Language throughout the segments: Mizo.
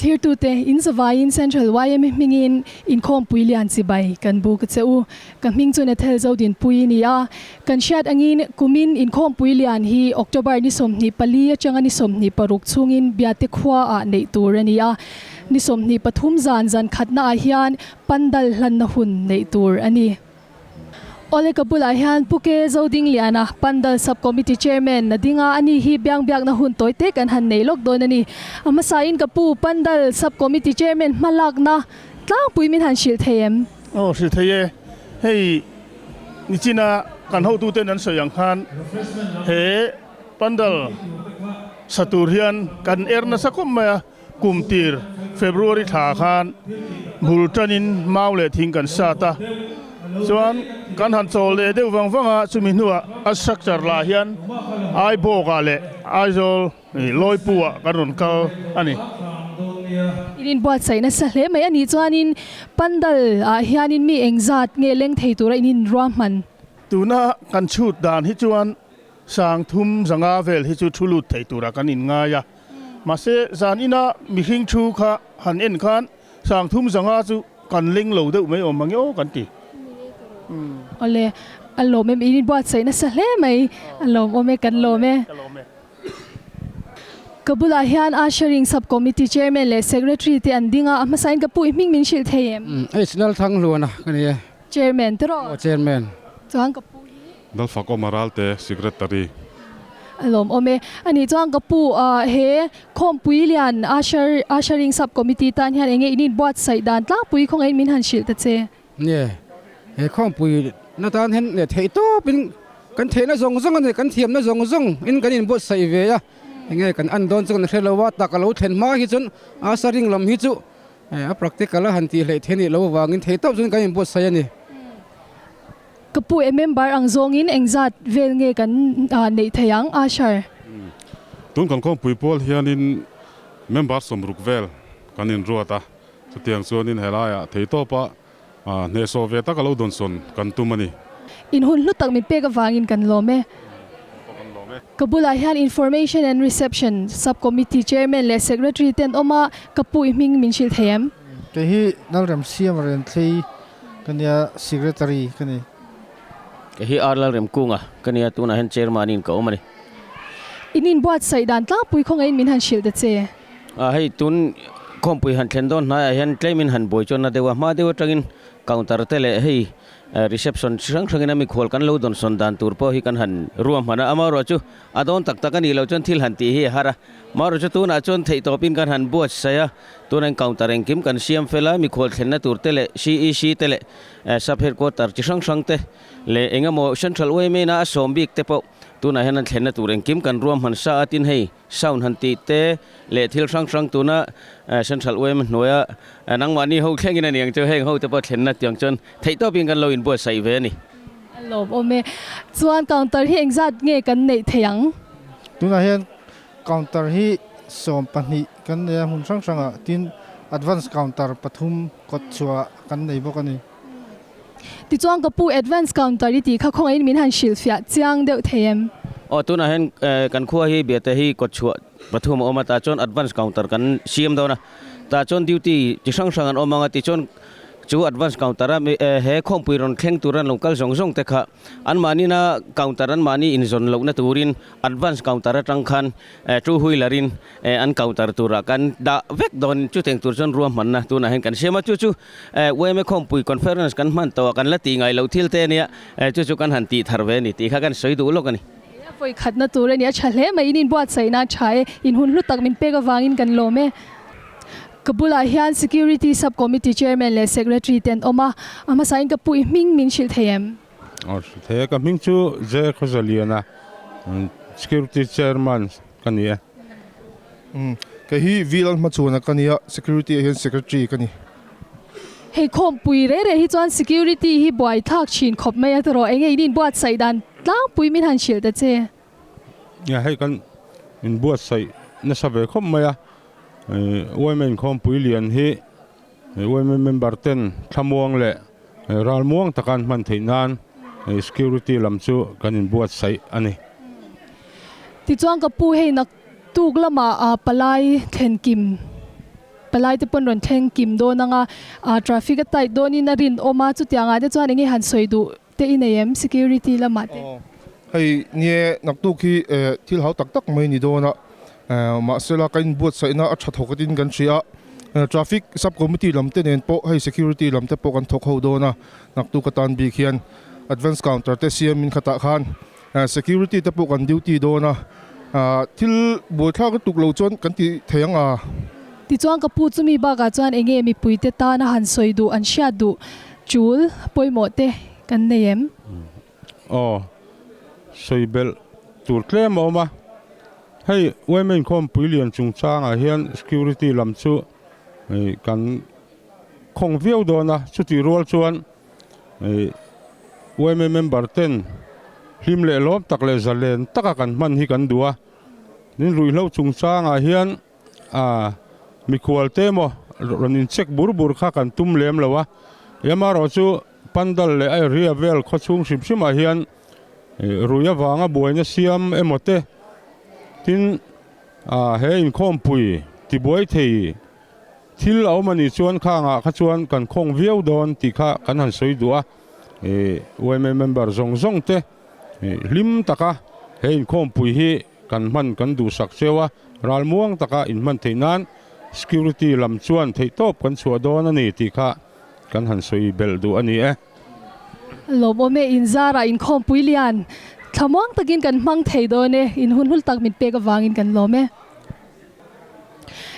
Thlirtute, in zavaiin Central yma hmingin inkhawmpui lian chibai kan buk a che u. Ka hming chu Nethel Zodinpui a ni a. Kan hriat angin kumin inkhawmpui lian hi October ni 24 atanga ni 26 chhungin Biate khuaah neih tur a ni a. Ni 23 zan zan khatnaah hian pandal hlanna hun neih tur a ni. Awle ka bulah hian Pu Ke Zodingliana, Pandal Sub Committee Chairman a ding a, ani hi biang biakna hun tawi te kan han nei lawk dawn a ni. A hmasain ka pu Pandal Sub Committee Chairman hma lakna tlangpui min han hrilh thei em? Aw hrilh thei e, hei nichina kan hotuten an sawi ang khan he Pandal sa tur hian kan er nasa khawp mai a, Kum tir February thla khan bul tanin mau leh thing kan sat a, chuan kan han chawl leh deuh vang vang a, chumi hnuah a structure lah hian Aibawkah leh Aizawl Lawipuah kan rawn kal a ni. In inbuatsaih nasa hle mai a nih chuanin Pandal ah hianin mi engzat nge leng thei tura in inruahman? Tuna kan chhut dan hi chuan 3000 vel hi chu thu lut thei tura kan inngai a. Mahse, zan ina mihring thu kha han en khan 3005 chu kan leng lo deuh mai awm ang e aw kan ti. Awle, a lawm em? In inbuatsaih nasa hle mai. A lawm awm e, kan lawm e. Ka bulah hian Ushering Sub Committee Chairman leh Secretary te an ding a, a hmasain ka pu i hming min hrilh thei em? H Lalthangluana ka ni e. Chairman te rawh. Aw Chairman. Chuan ka pu hi. Lalfakawma Ralte Secretary. A lawmawm e. A nih chuan ka pu he Khawmpui lian Usher Ushering Sub Committee tan hian enge in inbuatsaih dan tlangpui khawngaih min han hrilh ta che. Nge he Khawmpui na tan hian leh theih tawp in kan theihna zawng zawng a ni, kan thiamna zawng zawng in kan inbuatsaih ve a, enge kan an dawn chu kan hre lo a, tak a lo thlen hma hi chuan Ushering lam hi chu a practical a han tih hleih theih a nih loh avangin theih tawp chuan kan inbuatsaih a ni. Ka pu e member ang zawngin engzat vel nge kan neih thei ang Asher? Tun kan khawmpui pawl hianin member 60 vel kan inruat a, chutiang chuanin helaiah theitawpa hnehsawh ve taka lo dawnsawn kan tum a ni. In hun hlu tak min pek avangin kan lawm e. Ka bulah hian Information and Reception Sub Committee Chairman leh Secretary te an awm a, ka pu i hming min hrilh thei em? Kei hi Lalremsiam Renthlei Ka nia Secretary ka ni. Kei hi R Lalremkunga ka nia tunah hian Chairman in ka awm a ni. In inbuatsaih dan tlangpui khawngaihin min han hrilh ta che. A hei tun khawmpui han thlen dawn hnaiah hian tlemin han buai chuan na deuh a, hma deuh atangin counter te leh hei reception chi hrang hrangin a mikhual kan lo dawnsawn dan tur pawh hi kan han ruahman a, amaherawh chu a dawn tak tak a nih loh chuan thil han tih hi a har a, amaherawh chu tunah chuan theihtawpin kan han buatsaih a. Tuna counter engkim kan siam fel a, mikhual thlenna tur te leh CEC te leh Sub Headquarter chi hrang hrang te leh eng emaw Central yma na a sawm bik te pawh tunah hian an thlenna tur engkim kan ruahman sa a, tin hei sound han tih te leh thil hrang hrang tuna Central yma hnuaia nangmahni ho thlengin a ni ang chu heng ho te pawh thlenna tiang chuan theihtawpin kan lo inbuatsaih ve a ni. A lawmawm e. Chuan counter hi engzat nge kan neih theih ang? Tunah hian Counter hi 12 kan nei a hmun hrang hrangah tin advance counter pathum kawt chhuah kan nei bawk a ni. Tichuan ka pu advance counter i tih kha khawngaihin min han hrilhfiah chiang deuh thei em? Aw tunah hian kan khua hi Biate hi kawt chhuah pathum a awm a tah chuan advance counter kan siam dawn a tah chuan duty chi hrang hrang an awm ang a tichuan chu advance counter a he khawmpui rawn thleng tur an lo kal zawng zawng te kha Anmahnina counter anmahni inzawn lohna turin advance counter atang khan two wheeler in an counter turah kan dah vek dawn chuteng tur chuan ruahmanna tunah hian kan siam a, chu chu yma khawmpui conference kan hman tawh a kan la tih ngai loh thil te ania chu chu kan han tih thar ve a ni tih kha kan sawi duh lawk a ni. A vawi khatna tur a ni a tha hle mai in inbuatsaihna a tha e, in hun hlu tak min pek avangin kan lawm e. Ka bulah hian Security Sub Committee Chairman leh Secretary te an awm a, a hmasain ka pu i hming min hrilh thei em? Aw hrilh thei e, ka hming chu J Khawzaliana, Security Chairman ka ni e. Umm, kei hi V Lalhmachhuana ka ni a, Security ah hian Secretary ka ni. Hei khawmpui reh reh hi chuan Security hi buai thlak thin khawp mai a tawrh, enge in inbuatsaih dan tlangpui min han hrilh ta che? Nia hei kan inbuatsaih nasa ve khawp mai a, Yma inkhawmpui lian hi yma member ten thlamuang leh ralmuang taka an hman theih nan security lam chu kan inbuatsaih a ni. Tichuan ka pu hei naktuk lamah palai thlenkim Palai te pawn rawn thleng kim dawn ang a, ah traffic a tight dawnin a rinawm a, chutiang ah te chuan enge han sawi duh te i nei em security lamah te? Aw hei nie naktuk hi thil hau tak tak mai ni dawn a, mahsela ka inbuatsaihna a tha thawk atin kan hria a, traffic sub committee lam te nen pawh hei security lam te pawh kan thawk ho dawn a, naktuk atan bik hian advance counter te siamin khatah khan Security te pawh kan duty dawn a, thil buaithlak lutuk lo chuan kan ti thei ang a. Tichuan ka pu chumi bakah chuan enge mipuite tana han sawi duh an hriat duh tul pawimawh te kan nei em? Aw, sawi belh tur tlem a awm a, hei yma inkhawmpui lian chungchangah hian security lam chu kan khawng viau dawn a, chutih rual chuan Yma member ten hlim leh lawm tak leh zalen taka kan hman hi kan duh a, tin ruihhlo chungchangah hian mikhual te emaw rawn in check bur bur kha kan tum lem lo a, amaherawh chu pandal leh a area vel khawchhung hrim hrim ah hian rui avanga buaina siam emaw te tin he inkhawmpui tibuai thei Thil a awm a nih chuan khangah kha chuan kan khawng viau dawn tih kha kan han sawi duh a, yma member zawng zawng te hlim taka he inkhawmpui hi kan hman kan duhsak cheu a, ralmuang taka inhman theih nan security lam chuan theihtawp kan chhuah dawn a ni tih kha kan han sawi belh duh a ni e. Lawmawm e, inzarah inkhawmpui lian thlamuang takin kan hmang thei dawn e, inhun hul tak min pek avangin kan lawm e.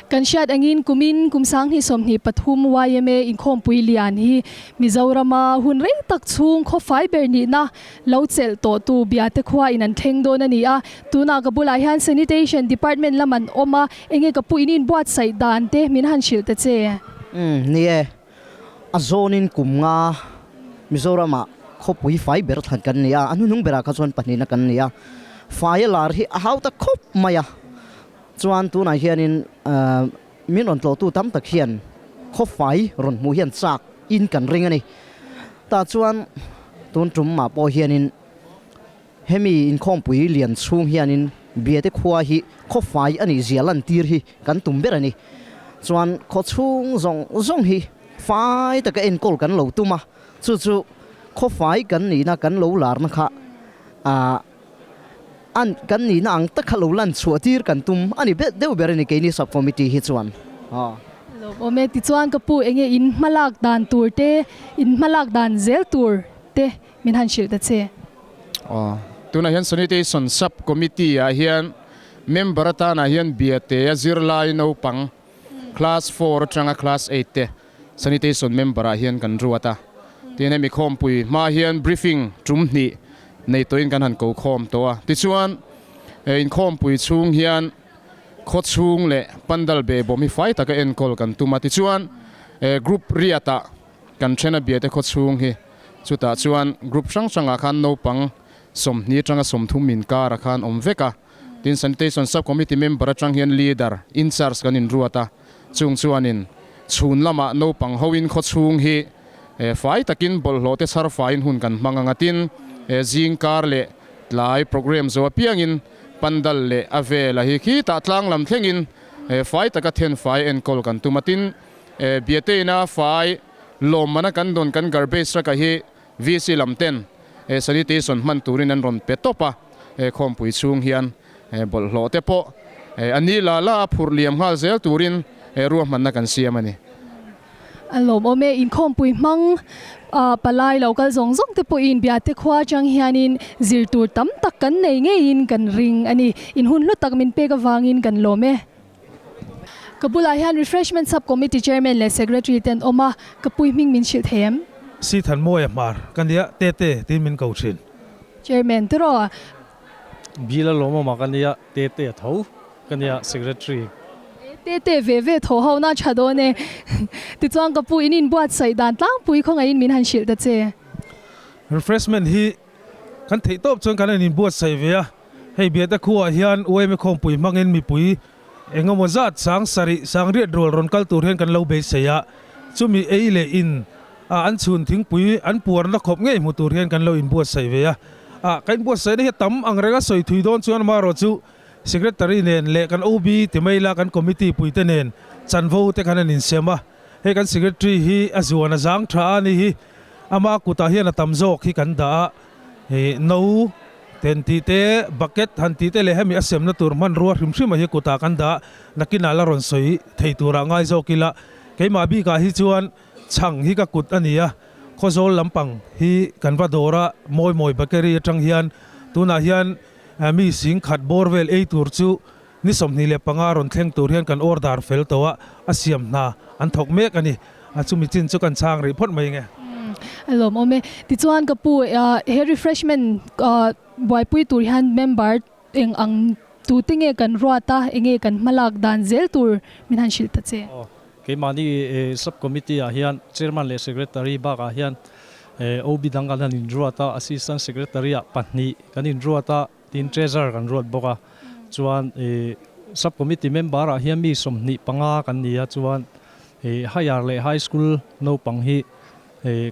Kan hriat angin kumin kum sanghnih 23 yma inkhawmpui lian hi Mizorama hun rei tak chhung khawfai ber nihna lo chelh tawhtu Biate khua in an thleng dawn a ni a. Tunah ka bulah hian Sanitation Department lam an awm a, enge ka pu in inbuatsaih dan te min han hrilh ta che. Umm ni e, a zawnin kum nga Mizorama khawpui fai ber thlan kan ni a, a hnuhnung berah kha chuan pahnihna kan ni a, fai a lar hi a hau ta khawp mai a. Chuan tunah hianin min rawn tlawhtu tam tak hian khawfai rawn hmuh hian chak in kan ring a ni. Tah chuan tun tum mah pawh hianin hemi inkhawmpui lian chhung hianin Biate khua hi khawfai a nih zia lantir hi kan tum ber a ni. Chuan khaw chhung zawng zawng hi fai taka enkawl kan lo tum a, chu chu khawfai kan nihna kan lo larna kha ah An kan nihna ang tak kha lo lan chhuah tir kan tum a ni bet deuh ber a ni keini sub committee hi chuan. Lawmawm e, tichuan ka pu enge in hmalak dan tur te, in hmalak dan zel tur te min han hrilh ta che. Aw, tunah hian Sanitation Sub Committee ah hian member atanah hian Biate a zirlai naupang class four atanga class eight te Sanitation member ah hian kan ruat a, tin hemi khawmpui hma hian briefing tum hnih nei tawhin kan han ko khawm tawh a, tichuan he inkhawmpui chhung hian khaw chhung leh pandal be bawm hi fai taka enkawl kan tum a, tichuan group riat ah kan then a biate khaw chhung hi chutah chuan group hrang hrang ah khan naupang 20 atanga 30 inkar ah khan awm vek a. Tin, Sanitation Sub Committee member atang hian Leader, in charge kan inruat a, chung chuanin chhun lamah naupang hoin khaw chhung hi fai takin bawlhhlawh te chhar faiin hun kan hmang ang a, tin, zing kar leh tlai programme zo apiangin pandal leh a vela hi khitah tlang lam thlengin fai taka then fai enkawl kan tum a, tin, Biateina fai lawmmana kan dawn kan garbage truck-a hi VC lam ten sanitation hman turin an rawn pe tawp a, he khawmpui chhung hian bawlhhlawh te pawh a ni la la a phurh liam nghal zel turin ruahmanna kan siam a ni. A lawmawm e, inkhawmpui hmang palai lo kal zawng zawng te pawhin Biate khua atang hianin zir tur tam tak kan nei ngeiin kan ring a ni. In hun hlu tak min pek avangin kan lawm e. Ka bulah hian Refreshment Sub Committee Chairman leh Secretary te an awm a, ka pui hming min hrilh thei em? Si Thanmawia hmar ka nia, Tete tiin min ko thin. Chairman te rawh. Bill a lawmawm a ka nia, Tete a tho ka nia, Secretary. Tete ve ve tho ho na tha dawn e. Tichuan ka pu in inbuatsaih dan tlangpui khawngaihin min han hrilh ta che. Refreshment hi kan theih tawp chuan kan han inbuatsaih ve a. Hei Biate khuaah hian UMA khawmpui hmangin mipui eng emaw zat sang sarih sang riat rual rawn kal tur hian kan lo beisei a, chumi ei leh in ah an chhun thingpui an puarna khawp ngei hmu tur hian kan lo inbuatsaih ve a. Ah, ka inbuatsaihna hi a tam ang reng a sawi thui dawn chuan amaherawh chu. Secretary nen leh kan OB ti mai ila kan committee puite nen chanvo te khan an insem a, hei kan secretary hi a zuan a zang tha a ni hi, ama kutah hian a tam zawk hi kan dah a, ih no ten tih te bucket han tih te leh hemi a semna tur hmanrua hrim hrim a hi kutah kan dah a, nakinah la rawn sawi thei turah ngai zawk ila, keimah bikah hi chuan chhang hi ka kut a ni a, Khawzawl lampang hi kan va dawr a, Mawimawi Bakery atang hian tunah hian Mi sing khat bawr vel ei tur chu ni 25 rawn thleng tur hian kan order fel tawh a, a siam hna an thawk mek a ni. A chumi chin chu kan chhang rih phawt mai nge. A lawmawm e. Tichuan ka pu, he refreshment buaipui tur hian member eng ang tute nge kan ruat a, enge kan hmalak dan zel tur min han hrilh ta che. Aw, keimahni sub committee ah hian chairman leh secretary bakah hian OB dang kan han inruat a, assistant secretary ah pahnih kan inruat a, tin treasurer kan ruat bawk a, chuan sub committee member ah hian mi 25 kan ni a, chuan higher leh high school naupang hi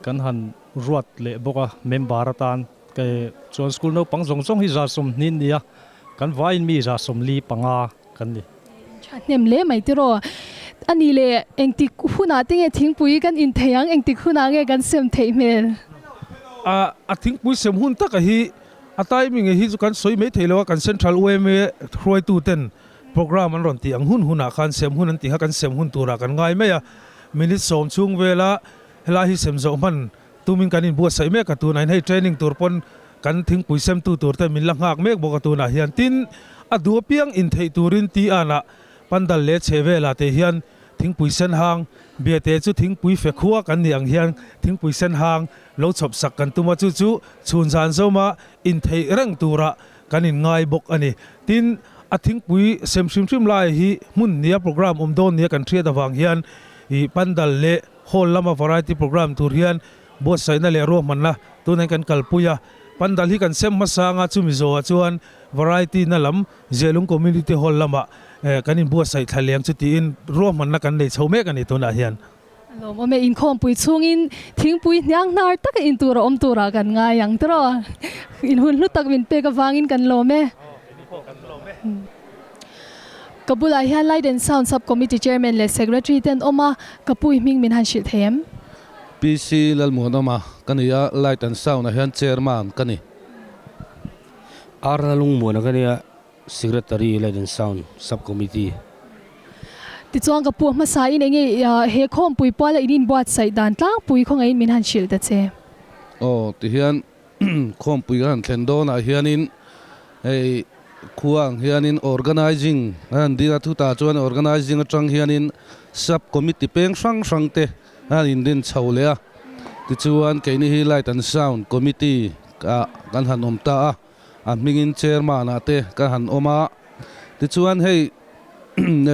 kan han ruat leh bawk a member atan, chuan school naupang zawng zawng hi 120 an ni a, kan vaiin mi 45 kan ni. Thahnem hle mai tiraw. A nih leh engtik hunah te nge thingpui kan in thei ang, engtik hunah nge kan sem theih hmel? A thingpui sem hun taka hi a timing hi chu kan sawi mai thei lo a, kan Central yma hruaitu ten program an rawn tih ang hun hunah khan sem hun an tih kha kan sem hun turah kan ngai mai a, minute 10 chhung vela helai hi sem zawh hman tumin kan inbuatsaih mek a, tunah hian hei training tur pawn kan thingpui semtu tur te min la nghak mek bawk a tunah hian tin a duh apiang intheih turin ti anah pandal leh chhe velah te hian thingpui sen hang biate chu thingpui fe khua kan nih ang hian thingpui sen hang lo chhawp sak kan tum a chu chu chhun zan zawma intheih reng turah kan inngai bawk a ni. Tin a thingpui sem hrim hrim lai hi hmun nia program awm dawn nia kan hriat avang hian ih pandal leh Hall lama variety programme tur hian buatsaihna leh ruahmanna tunah kan kalpui a, pandal hi kan sem hmasa anga chumi zawhah chuan variety na lam Zelung Community Hall lamah kan inbuatsaih thla leng chu tiin ruahmanna kan nei chho mek a ni tunah hian. A lawmawm e, inkhawmpui chhungin thingpui hniang hnar taka in tur a awm turah kan ngai ang tawh. Inhun hlu tak min pek avangin kan lawm e. Ka bulah hian Light and Sound Sub Committee Chairman leh Secretary te an awm a, ka pu i hming min han hrilh thei em? PC Lalmuanawma ka ni a, Light and Sound ah hian Chairman ka ni. R Lalungmuana ka ni a, Secretary Light and Sound Sub Committee. Tichuan ka pu a hmasa in enge he khawmpui puala in inbuatsaih dan tlangpui khawngaihin min han hrilh ta che. Aw tihian Khawmpui kan han thlen dawnah hianin hei khua ang hianin organising an han ding a, chutah chuan organising atang hianin sub committee peng hrang hrang te an han indin chho leh a, tichuan keini hi light and sound committee ah kan han awm ta a, a hmingin chairman ah te kan han awm a, tichuan hei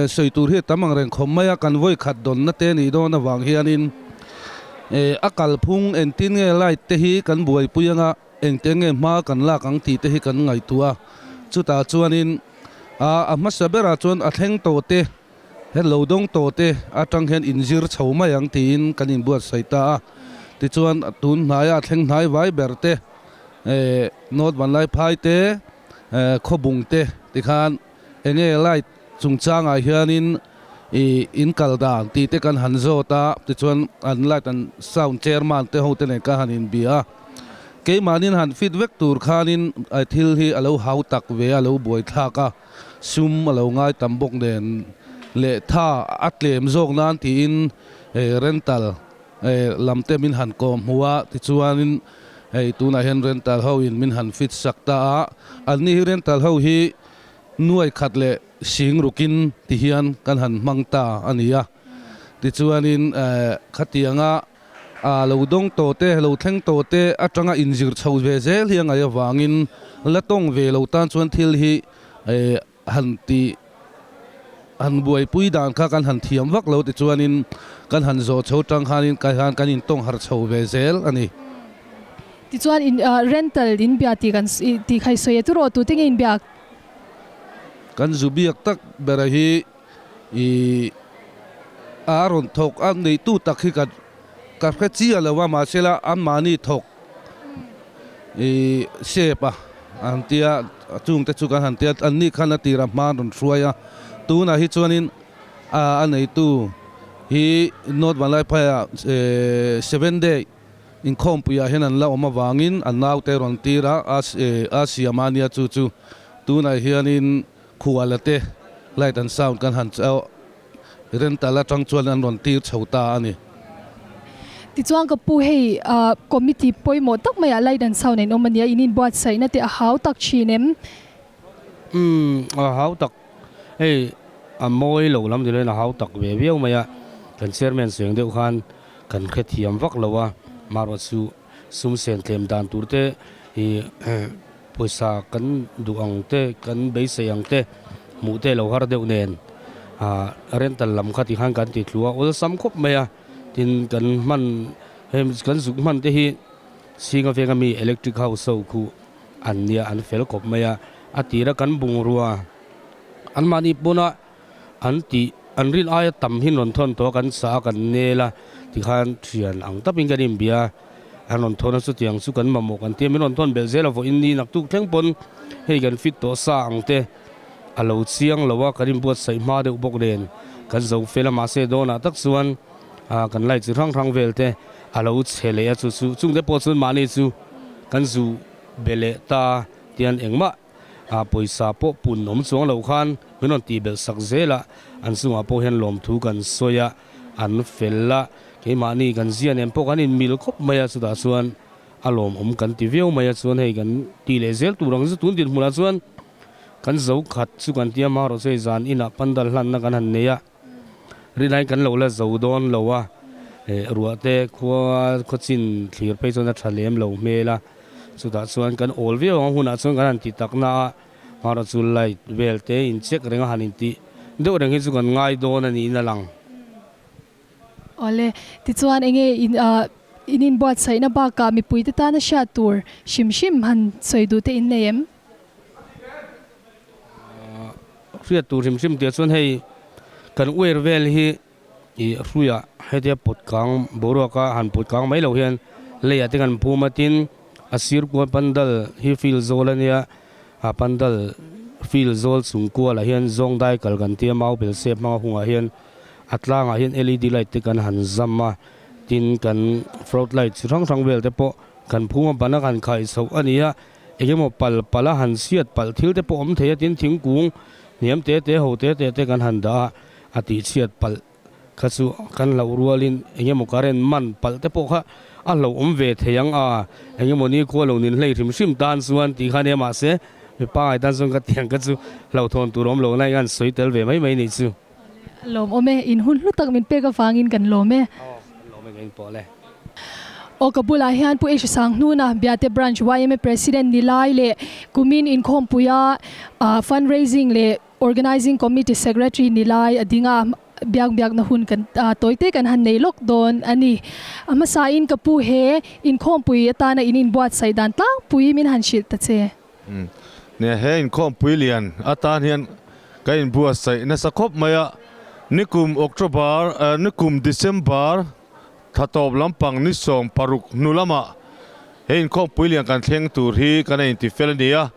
sawi tur hi a tam ang reng khawp mai a, kan vawi khat dawnna te nih dawn avang hianin a kalphung engtin nge light te hi kan buaipui anga engte nge hma kan lak ang tih te hi kan ngaihtuah a, chutah chuanin a hmasa berah chuan a thleng tawh te he lo dawng tawh te atang hian inzir chho mai ang tiin kan inbuatsaih ta a, tichuan tun hnaia a thleng hnai vai ber te North Vanlaiphai te Khawbung te tikhan. Enge light chungchangah hianin ih in kal dan tih te kan han zawt a, tichuan an light an sound chairman te ho te nen kan han inbia a, keimahnin han fit vek tur khanin thil hi a lo hau tak ve a, a lo buai thlak a, sum a lo ngai tam bawk nen leh tha a tlem zawk nan tiin rental lam te min han kawm hmu a, tichuanin hei tunah hian rental ho in min han fit sak ta a, anni hi rental ho hi Nuai khat leh sing rukin ti hian kan han hmang ta a ni a. Tichuanin khatianga a lo dawng tawh te, lo thleng tawh te atanga inzir chho ve zel hi a ngaih avangin la tawng ve lo tan chuan thil hi han ti han buaipui dan kha kan han thiam vak lo tichuanin kan han zawh chho tang khanin kaihan kan intawng harh chho ve zel a ni. Tichuan in rental in bia tih kan tih kha i sawi a turaw tute nge in biak? Kan zu biak tak bera hi i a rawn thawk a neitu tak hi ka ka hre chiah lo a mahsela anmahni thawk i sep a. an tia chungte chu kan han tia anni khan a tira hma an rawn hruai a tunah hi chuanin a neitu hi North Vanlaiphaiah seven day inkhawmpuiah hian an la awm avangin a naute rawn tir a a siam a nia chu chu tunah hianin khuala te light and sound kan han Rental atang chuan an rawn tir chho ta a ni. Tichuan ka pu hei committee pawimawh tak maiah light and sound in awm a nia, in inbuatsaihna te a hau tak thin em? Umm a hau tak, hei a mawi lo lam niloin a hau tak ve viau mai a, kan chairman seng deuh khan kan hrethiam vak lo a, marawh chu sum sen tlem dan tur te ih Pawisa kan duh ang te, kan beisei ang te hmuh te lo har deuh nen ah rental lam kha tikhan kan ti thlu a, awlsam khawp mai a, tin kan hman hei kan zuk hman te hi Singa venga mi electric house ho khu an nia an fel khawp mai a, a tira kan bungrua anmahni pawna an tih an rin aia tam hi rawn thawn tawh a kan sa a kan nel a tikhan thian ang tapin kan inbia a. An rawn thawn a chutiang chu kan mamawh kan tia min rawn thawn belh zel a vawiin ni naktuk thleng pawn hei kan fit tawh sa ang te a lo chiang lo a kan inbuatsaih hma deuh bawk nen kan zo fel a mahse dawnah tak chuan ah kan light chi hrang hrang vel te a lo chhe leh a chu chu chungte pawh chuan mahni chu kan zu be leh ta tian engmah ah pawisa pawh pun awm chuang lo khan min rawn tih belh sak zel a an chungah pawh hian lawmthu kan sawi a. An fel a, keimahni kan zia nen pawh kan inmil khawp mai a, chutah chuan a lawmawm kan ti viau mai a, chuan hei kan tih leh zel tur ang chu tun dinhmunah chuan kan zo khat chu kan tia marawh chu hei zan inah pandal hlanna kan han nei a, rinai kan lo la zo dawn lo a, eh ruah te khua khawchin thlir phei chuan a tha lem lo hmel a, chutah chuan kan awl viau ang hunah chuan kan han ti takna a. Hmara chu light vel te in check reng a han intih deuh reng hi chu kan ngai dawn a niin a lang. Awle, tichuan enge in ah in inbuatsaihna bakah mipuite tana hriat tur hrim hrim han sawi duh te in nei em? Hriat tur hrim hrim tih chuan hei kan uair vel hi ih hruiah hetia put kang boruaka han put kang mai loh hian leiah te kan phum a tin a sir kual pandal hi field zawl a nia a pandal field zawl chung kualah hian zawng dai kal kan tia mau bel sep hmanga hungah hian a tlangah hian L E D light te kan han zam a tin kan flood light chi hrang hrang vel te pawh kan phum a ban a kan khaih chhoh a ni a engemaw pal pal a han chhiat palh thil te pawh awm thei a tin thingkung hniam te te ho te te te kan han dah a. A tihchhiat palh kha chu kan hlauh rualin eng emaw current man palh te pawh kha a hlauhawm ve thei ang a, eng emaw ni khua lo nin hlei hrim hrim tan chuan tih kha nia mahse mi pangai tan chuan ka tiang kha chu hlauhthawn tur awm lo na eng an sawi tel ve mai mai nih chu. Lawmawm e, in hun hlu tak min pek avangin kan lawm e. Aw, kan lawm e ka inpawh le. Aw ka bulah hian Pu Esha Sanghnuna, Biate Branch yma President ni lai leh kumin inkhawmpuia fundraising leh Organizing Committee Secretary ni lai a ding a, biak biakna hun kan tawi te kan han nei lawk dawn a ni. A hmasain ka pu he inkhawmpui atana in inbuatsaih dan tlangpui min han hrilh ta che. Nia, he inkhawmpui lian atan hian ka inbuatsaih nasa khawp mai a, nikum October, nikum December thla tawp lampang ni 16 hnu lamah he inkhawmpui lian kan thleng tur hi kan a intifel a ni a.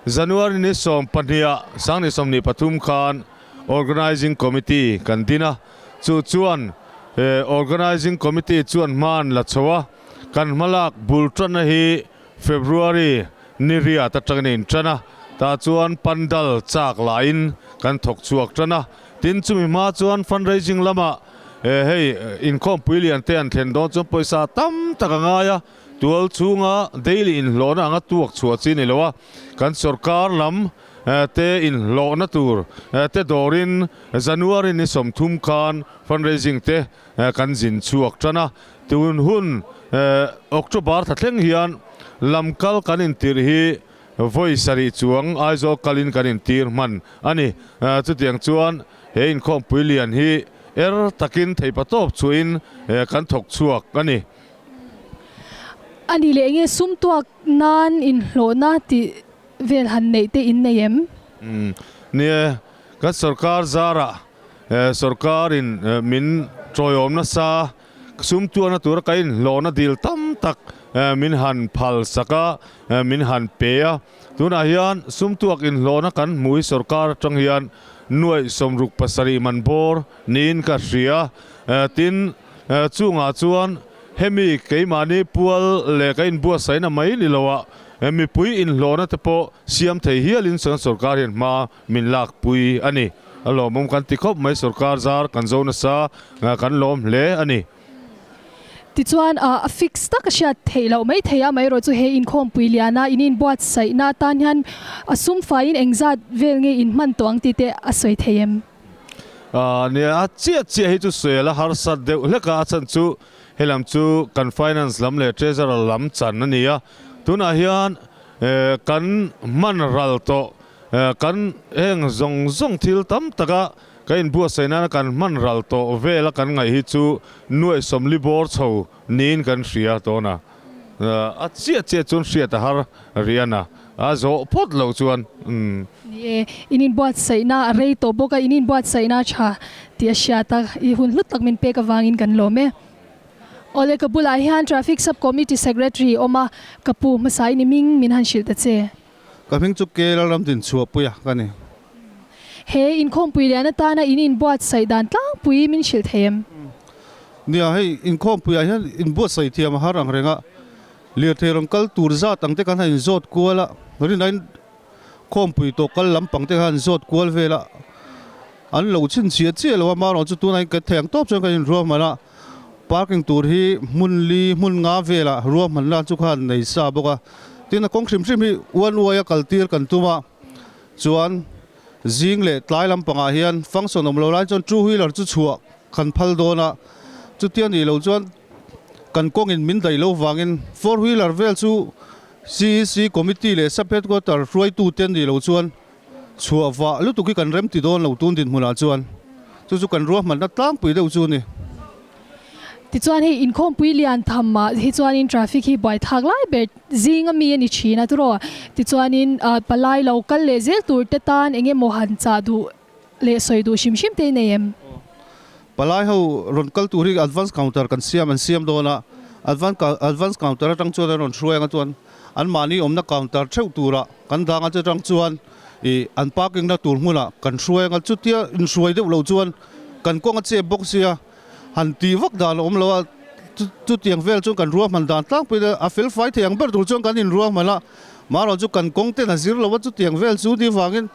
January ni 12 ah Sangni 23 khan Organising Committee kan din a, chu chuan Organising Committee chuan hma an la chho a, kan hmalak bul tanna hi February ni riat atangin a intan a, tah chuan pandal chak lahin kan thawk chhuak tan a, tin chumi hma chuan fundraising lamah hei inkhawmpui lian te an thlen dawn chuan pawisa tam tak a ngai a, Tual chhunga daily inhlawhna anga tuak chhuah chi ni lo a, kan sorkar lam te inhlawhna tur te dawrin January ni 30 khan fundraising te kan zin chhuak tan a. Tun hun October thla thleng hian lam kal kan intirh hi vawi sarih chuang Aizawl kalin kan intir hman a ni. Chutiang chuan he inkhawmpui lian hi er takin theipatawp chhuahin kan thawk chhuak a ni. A nih leh enge sum tuak nan inhlawhna tih vel han neih te in nei em? Umm nie, kan sorkar zarah sorkarin min tawiawm nasa, sum tuahna tura ka inhlawhna dil tam tak min han phal sak a, min han pe a. Tunah hian sumtuak inhlawhna kan hmu hi sorkar atang hian nuaih 67 man bawr niin ka hria. Tin, chungah chuan hemi keimahni pual leh ka inbuatsaihna mai ni loah mipui inhlawhna te pawh siam thei hialin chuan sorkar hian hma min lakpui a ni. A lawmawm kan ti khawp mai, sorkar zar kan zo nasa kan lawm hle a ni. Tichuan, a fix tak a hriat theih loh mai thei a, amaherawh chu he inkhawmpui liana in inbuatsaihna atan hian a sum faiin engzat vel nge in hman tawh ang tih te a sawi thei em? Nia, a chiah chiah hi chu sawi a harsat deuh hlek a, a chhan chu helam chu kan finance lam leh treasurer lam chan a ni a, tunah hian kan hman ral tawh kan heng zawng zawng thil tam taka Ka inbuatsaih nana kan hman ral tawh vela kan ngaih hi chu nuaih sawmli bawr chho niin kan hria tawn a, a chiah chiah chuan hriat a har rian a, a zawh phawt loh chuan umm. Ni e, in inbuatsaihna a rei tawh bawk a, in inbuatsaihna a tha tih a hriat a, i hun hlu tak min pek avangin kan lawm e. Awle ka bulah hian Traffic Sub Committee Secretary awm a, ka pu hmasa in i ming min han hrilh ta che. Ka hming chu Ke Lalramdin Chhuahpuia ka ni. He inkhawmpui lian atana in inbuatsaih dan tlangpui min hrilh thei em? Nia, hei inkhawmpuiah hian inbuatsaih thiam a har ang reng a, lirthei rawn kal tur zat ang te khan a inzawt kual a, rinaiin khawmpui tawh kal lampang te khan a inzawt kual vel a, an lo chhinchhiah chiah lo a, marawh chu tunah hian kan thei ang tawp chuan kan inruahman a, Parking tur hi hmun li hmun nga velah ruahmanna chu khan nei sa bawk a, tin a kawng hrim hrim hi uan uaia kal tir kan tum a, chuan zing leh tlai lampangah hian function awm lo lai chuan two wheeler chu chhuah kan phal dawn a, chutia nih loh chuan kan kawngin min daih loh vangin four wheeler vel chu CEC committee leh sub headquarter hruaitute nih loh chuan Chhuah vah lutuk hi kan rem ti dawn lo tun dinhmunah chuan chu chu kan ruahmanna tlangpui deuh chu a ni. Tichuan hei inkhawmpui lian tham ah hi chuanin traffic hi buai thak lai ber zing ami a ni thin a turaw. Tichuanin palai lo kal leh zel tur te tan eng emaw han chah duh leh sawi duh hrim hrim te i nei em? Palai ho rawn kal tur hi advance counter kan siam an siam dawn a, advance counter atang chuan an rawn hruai anga chuan anmahni awmna counter theuh turah kan dang a chutang chuan ih an parking na tur hmunah kan hruai anga chutia inhruai deuh loh chuan kan kawng a chep bawk sia han tih vak dan a awm lo a chutiang vel chuan kan ruahman dan tlangpui a a fel fai thei ang ber tur chuan kan inruahman a marawh chu kan kawng ten a zir lo a chutiang vel chu ni vangin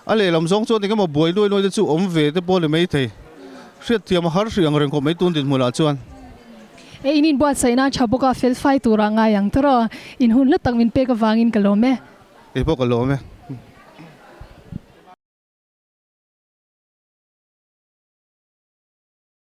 A lehlam zawng chuan engemaw buai nuai nuai te chu awm ve te pawh a ni maithei. Hriatthiam a har hrih ang reng khawp mai tun dinhmunah chuan. E in inbuatsaih nan tha bawk a, fel fai turah ngai ang tawrh aw. In hun hlu tak min pek avangin ka lawm e. Kei pawh ka lawm e.